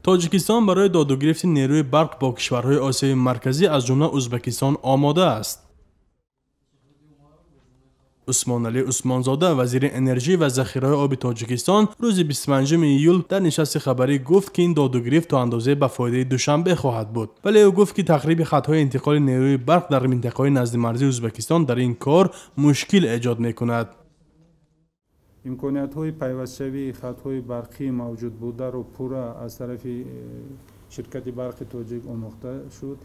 Тоҷикистон барои додугирифти нерӯи барқ бо кишварҳои Осиёи Марказӣ, аз ҷумла Ӯзбекистон, омода аст. Усмоналӣ Усмонзода, вазири энержӣ ва захираҳои оби Тоҷикистон, рӯзи 25 июл дар нишасти хабарӣ гуфт, ки ин додугирифт то андозае ба фоидаи Душанбе хоҳад буд. Вале ӯ гуфт, ки тахриби хатҳои интиқоли нерӯи барқ дар минтақаҳои наздимарзии Ӯзбекистон дар ин кор мушкил эҷод мекунад. Имкониятҳои пайвастшавии хатҳои барқии мавҷуд бударо пурра аз тарафи ширкати барқи тоҷик омӯхта шуд.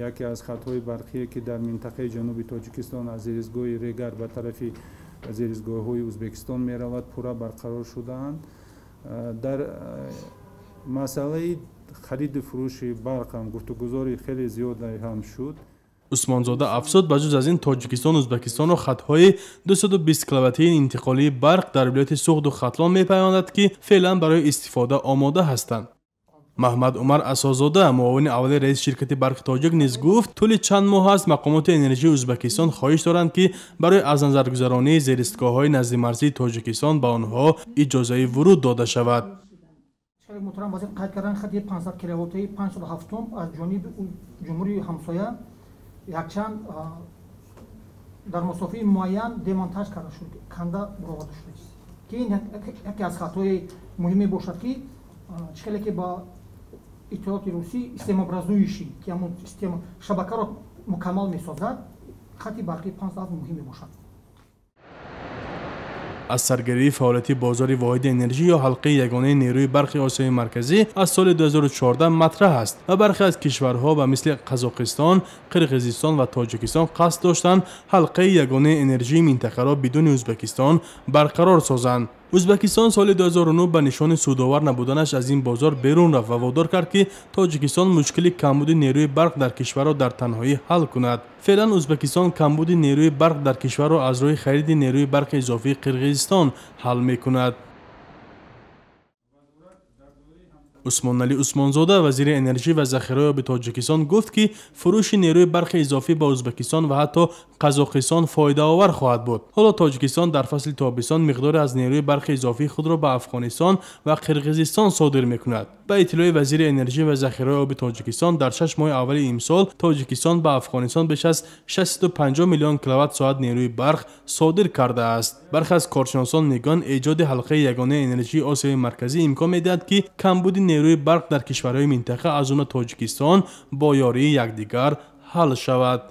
Яке аз хатҳои барқие, ки дар минтақаи ҷануби Тоҷикистон аз зеристгоҳи Регар ба тарафи зеристгоҳҳои Ӯзбекистон меравад, пурра барқарор шудаанд. Дар масъалаи хариду фурӯши барқ ҳам гуфтугузори хеле зиёде ҳам шуд. Усмонзода афзуд, ба ҷуз аз ин Тоҷикистон Ӯзбекистонро хатҳои 220 киловаттии интиқолии барқ дар вилояти Суғду Хатлон мепайвандад, ки феълан барои истифода омода ҳастанд. Маҳмад Умар Асозода, муовини аввали раиси ширкати барқи тоҷик, низ гуфт, тӯли чанд моҳ аст мақомоти энержии Ӯзбекистон хоҳиш доранд, ки барои аз назаргузаронии зеристгоҳҳои наздимарзии Тоҷикистон ба онҳо иҷозаи вуруд дода шавад. Муҳтарам вазир қайд карданд, хати 500 киловаттаи 507 аз ҷониби ҷумҳурии ҳамсоя якчанд дар масофаи муайян демонтаж карда шуд, канда буроварда шудааст, ки ин яке аз хатҳои муҳиме бошад, ки чӣ хеле ки ба иттилооти русӣ системообразующий, ки ҳамон система шабакаро мукаммал месозад, хати барқии 507 муҳим мебошад. Аз саргирии фаъолияти бозори воҳиди энержӣ ё ҳалқаи ягонаи нерӯи барқи Осиёи Марказӣ аз соли 2014 матраҳ аст ва бархе аз кишварҳо ба мисли Қазоқистон, Қирғизистон ва Тоҷикистон қасд доштанд ҳалқаи ягонаи энержии минтақаро бидуни Ӯзбекистон барқарор созанд. Ӯзбекистон соли 2009 ба нишони судовар набуданаш аз ин бозор берун рафт ва водор кард, ки Тоҷикистон мушкили камбуди нерӯи барқ дар кишварро дар танҳоӣ ҳал кунад. Феълан Ӯзбекистон камбуди нерӯи барқ дар кишварро аз роҳи хариди нерӯи барқи изофии Қирғизистон ҳал мекунад. Усмоналӣ Усмонзода, вазири энержӣ ва захираҳои оби Тоҷикистон, гуфт, ки фурӯши нерӯи барқи изофӣ ба Ӯзбекистон ва ҳатто Қазоқистон фоидаовар хоҳад буд. Ҳоло Тоҷикистон дар фасли тобистон миқдоре аз нерӯи барқи изофии худро ба Афғонистон ва Қирғизистон содир мекунад. Ба иттилои вазири энержӣ ва захираҳои оби Тоҷикистон, дар 6 моҳи аввали имсол Тоҷикистон ба Афғонистон беш аз 650 миллион киловатт соат нерӯи барқ содир кардааст. Бархе аз коршиносон мегӯянд, эҷоди ҳалқаи ягонаи энержии Осиёи Марказӣ имкон медиҳад, ки камбуди нерӯи барқ дар кишварҳои минтақа, аз ҷумла Тоҷикистон, бо ёрии якдигар ҳал шавад.